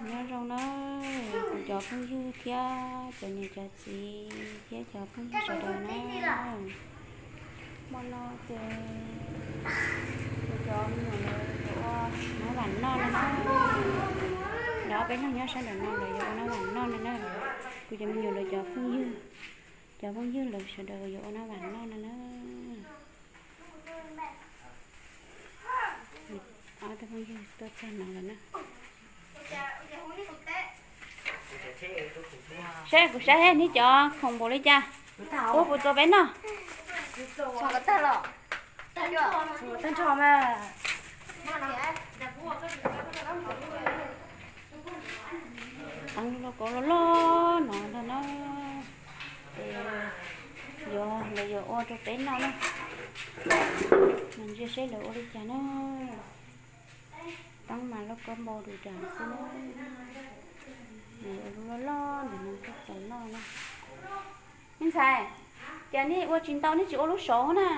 Nyob zoo na, kuv cov phooj ywg thiab cov niam cov txiv thiab cov phooj ywg sawv daws na. Hmo no ces kuv cov me nyuam lawv yuav ua nab vam noj no na. Lawv ob peb leeg nyob sab nraum no lawv yuav ua nab vam noj no na. Kuv cov me nyuam lawv cov phooj ywg, cov phooj ywg lawv sawv daws yuav ua nab vam noj no na. Ob tug phooj ywg tuaj txog no lawm na. Saib kuv saib neb cov khoom npaum li cas, ua puas txaus peb noj. Teeb lauj kaub loj loj no ntag na, ces yuav lawv yuav ua rau peb noj na. Mas ntsia seb lawv ua li cas na. Teeb mas lauj kaub npau du dav xwb na. Lawv ua lub loj loj ntawm no thiaj txaus noj na. Me ntxhais, cas nej ua tsis ntau nej tsis ua lub saud na?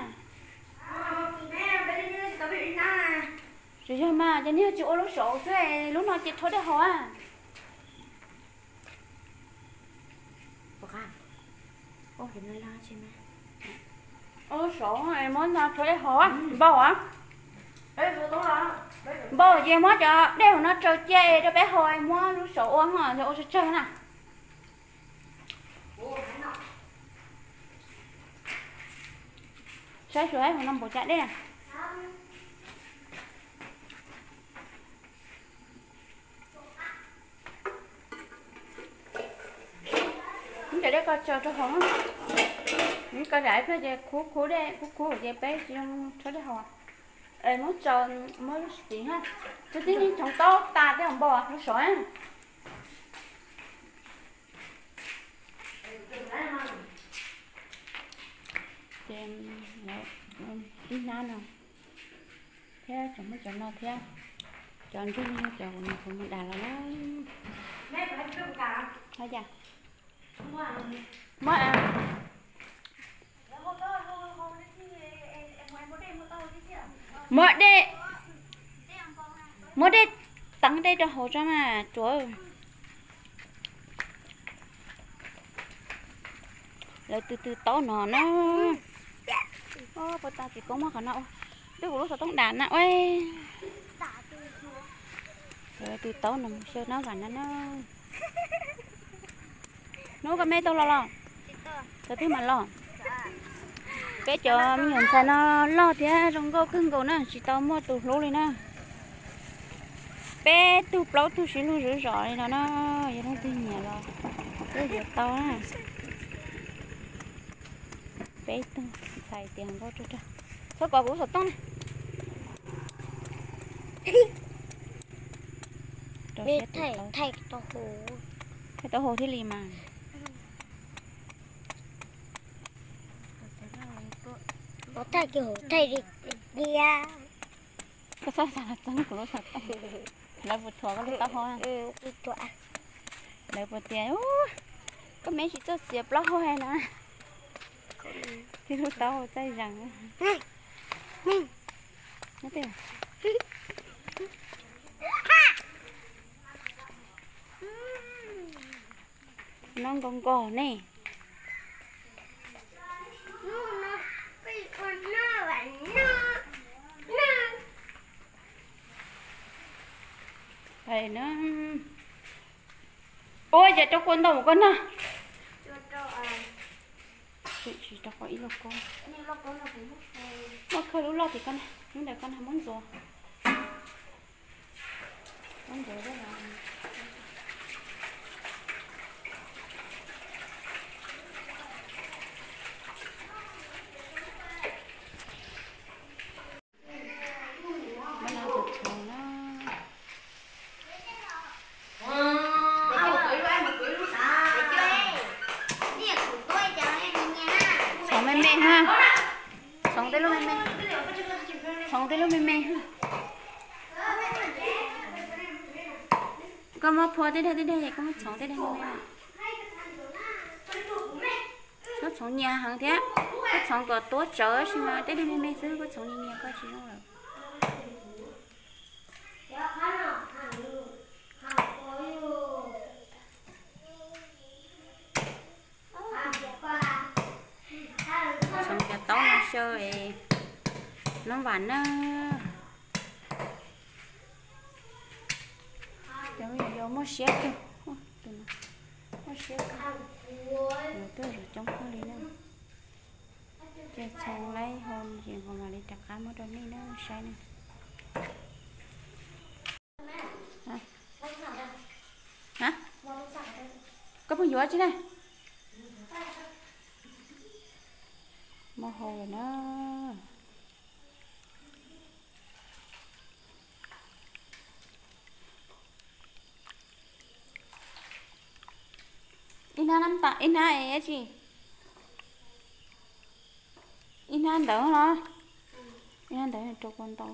Tsis yog mas, ces nej tsis ua lub saud xwb, lub no ces rhaub dej haus a. Ua lub saud muab no rhaub dej haus a, npau a. Npau ces muab cov dej hauv no tsaws cia rau peb haus, muab lub saud ua ho yog ua tsawg tsawg na. Saib sua hauv no npaum cas dej. Muab cov dej ko tsaws rau hauv, muab ko zam ib pliag ces khuv khuv dej, khuv khuv ces peb tsis zoo rhaub dej haus. Muab tsaws, muab lub siv ha, tib tib tsoov taub tas tej npau lub saud. Ces ib hnab no thiab tseem muab cov no thiab, cov ntswg cov kuv niam kuv mus dam los na. Muab, muab dej, muab dej teev dej rau hauv tso mas tsuav. Lawv tw tw taub no na. Puas tas txiv koob muab qhov no ua. Twb kuv lub xov tooj dam na ua. Lawv tw taub no mus xyaw nab vam no na. Hnub koj me tau los los? Thaum twg mam los? Peb cov me nyuam ntxhais no loj thiab zoo nkauj kawg nkaus na, tsis tau muaj tus hlub li na. Peb tug plaub tug sib hlub zom zom li no na, yog leej twg nyiam los twb yuav tau na. Peb tug ntxhais tiav nkauj rag rag. Txhob kov kuv xov tooj na. Thaij taub hau thiaj li mas. Thaij li tiag. Koj txhob xav los txeeb kuv lub xov tooj. Lawv puas thuam koj lub taub hau? Lawv puas tias koj me tsis txawj txiav plaub hau na? Tib lub taub hau txaij zees. No nkos nkos ne. Ua cas rau kua ntau mus koj na. Tsis rau ib lub ko. Muab khawb lub loj tim ko na, lub ntawm ko na muab ntxuav. Txhoov me me ha. Txhoov tej lub me me. Txhoov tej lub me me ha. Koj muab phua tej dag tej dag, koj muab txhoov tej dag me me. Koj txhoov nyias heev thiab, koj txhoov kom tuab tsawv sis mas tej dag me me xwb, koj txhoov nyias nyias koj tsis zoo lawm. Nov vam na. Cov me nyuam yaus muaj siab kawg, muaj siab kawg, yuav tuaj zaum coob kawg li na. Ces txhoov laib ho ces kuv mam li rov qab muab rau nej na saib na. Koj pheej yuav tsi na. Muaj hau lawm na. Ib hnab, ib hnab es tsi, ib hnab ntawd los, ib hnab ntawd rau kua ntau,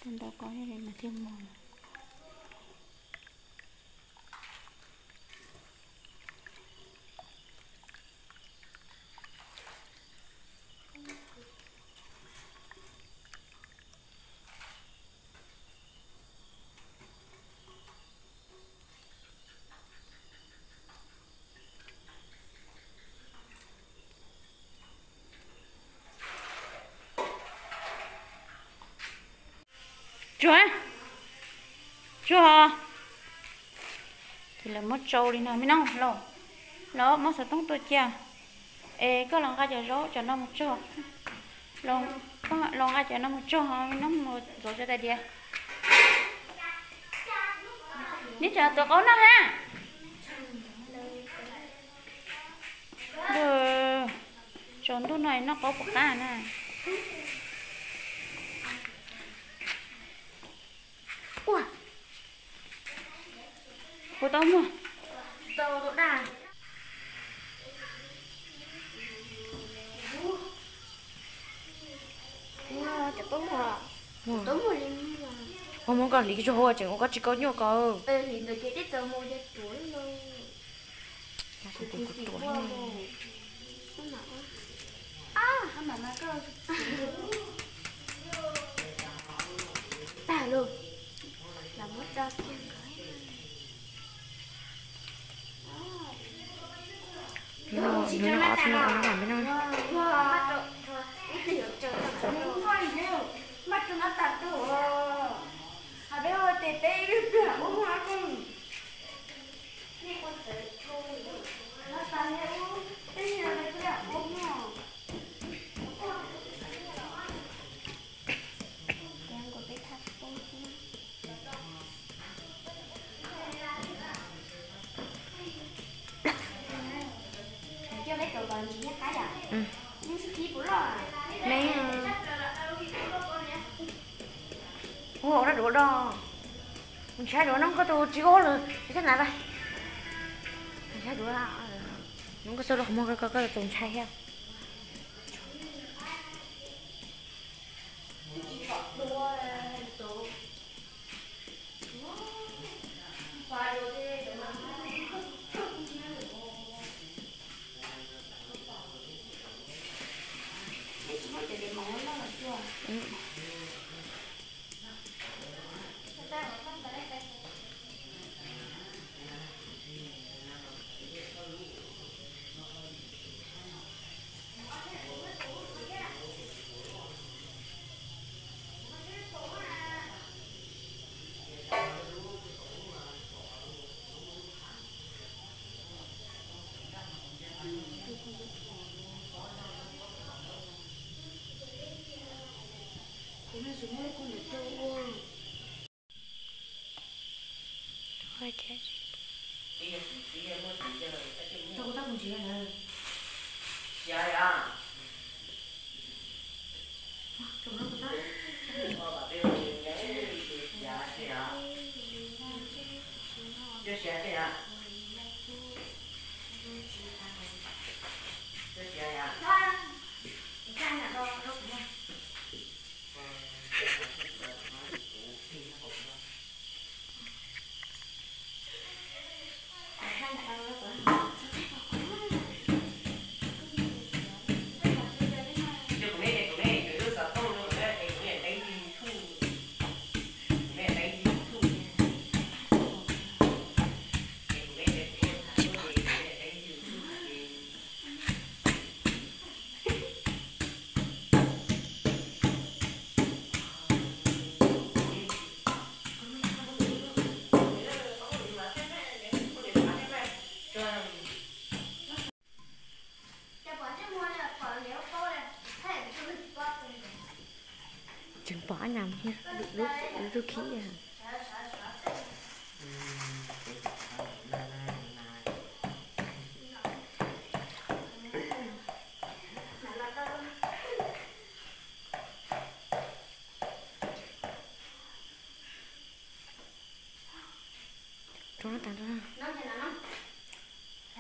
rau ntau ko thiaj muag. Tsuag, tsuag. Ces lawv muab tsau li no me no los, los muab xov tooj tua cia. Es koj los nqa cov zaub cov no mus tsau, los nqa cov no mus tsau me no mus ntxuav tso tais diav. Neb tseem tuav qaub noj hab. Tsaus ntuj no noj qaub puas qab na. Ua, puas tau muag? Ua, muab koj hliv tsuag hauv tseem ua koj tsis kau nyuaj ko. Tag lawm. Los muab rau kiag nkaus. Nws no ob tug no ua no mam me no. Maj rau no tag tuaj. Hab peb ua tes peb ib pliag ua muag ko. Nej ua txawv tshua, no tas nej ua, peb niag ua pliag ua muag. Cov nkaus peb thaj poob xwb. Coj peb kaus los ntsis nyob qab yom. Nyob sib kib puas loj? Me, ua dab duav do. Kuv ntshai duav no koj tus tsis ua lawm tsis thaj nav lawm. Ntshai duav, no koj xauj rau qhov muag koj tus ntshai thiab. Khib. Rov tas,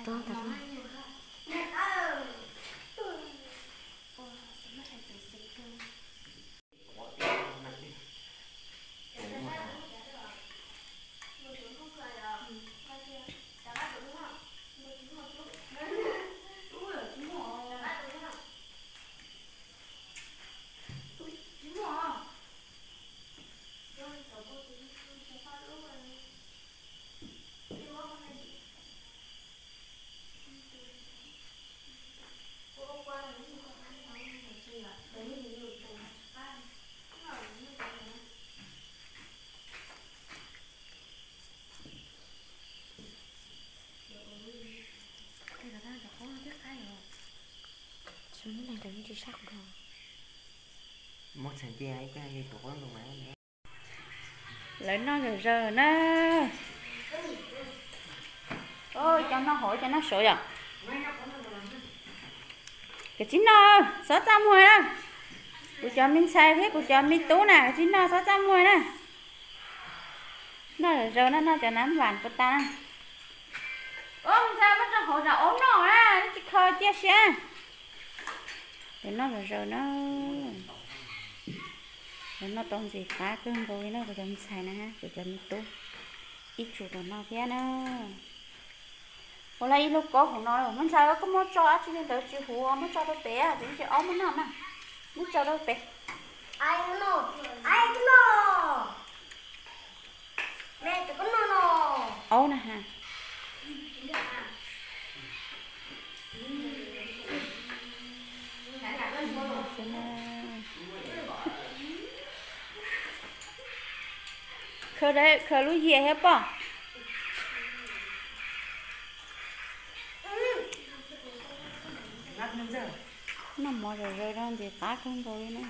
rov tas. Lawv noj zom zaws na. Cov noj hauv, cov noj saud yom. Kav tsij noj, txhob txaj muag na. Kuv cov me ntxhais thiab kuv cov me tub na, kav tsij noj, txhob txaj muag na. Noj zom zaws na, noj cov nab vam puas tas na. Ua ntxhais muab rau hauv zam aub noj na, tsis kho cia siab. Lawv noj zom zaws na. Lawv noj tau ntxim qab kawg nkaus li na, kuv cov me ntxhais na, kuv cov me tub ib txhia los noj thiab na. Ua li ib lub kaub hauv no, me ntxhais koj muab tso dab tsi li ntawd tsis huv, muab tso rau pem, kuv tsis ob muab noj na. Muab tso rau pem. Aub na ha. Khaws, khaws lub yias thiab pom. Noj mov zom zaws rau ntxim qab kawg nkaus li na.